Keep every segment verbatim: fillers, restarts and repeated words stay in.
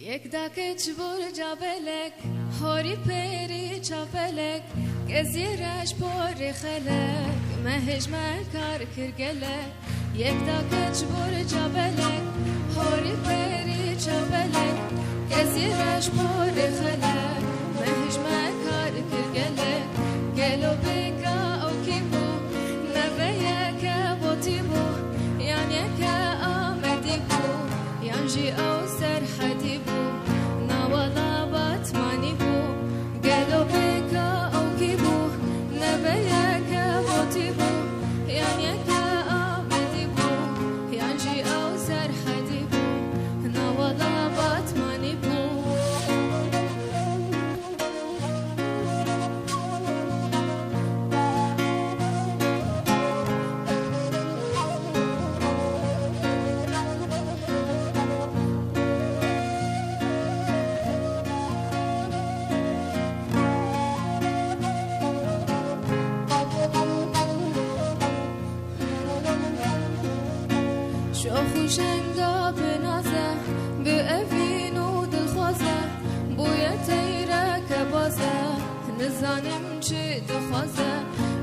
Yek dake çibûr cabelek, horî pêrî çapelek, kezî reş porê xelek, me hêj me kar kir gelek. Yek dake çibûr cabelek, horî pêrî çapelek, kezî reş porê xelek, me hêj me kar kir gelek. Gelo bêka ew kî bû, nebe yeke botî bû, yan yeke Amedî bû, yan jî ew Serhedî bû, na wela Batmanî bû. Gelo bêka ew kî bû, nebe yeke botî bû, yan yeke Amedî bû, yan jî ew Serhedî bû, na wela Batmanî bû. Şox û jenga bi naz e, bi evîn û dilxwaz e, bûye teyreke baz e, nizanim çi dixwaze.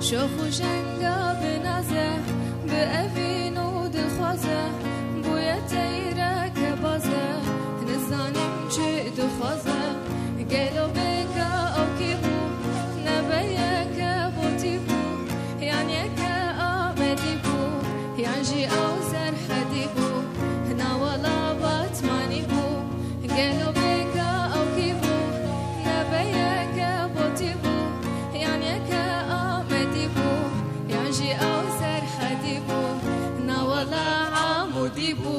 Şox û jenga bi naz e, bi evîn û dilxwaz e, bûye teyreke baz e, nizanim çi dixwaze. Gelo bêka ew kî bû, nebe yeke botî bû, yan yeke Amedî bû, yan jî ew Serhedî bû, na wela Batmanî bû. Gelo bêka ew kî bû, nebe yeke botî bû, yan yeke Amedî bû, yan jî ew Serhedî bû, na wela Amûdî bû.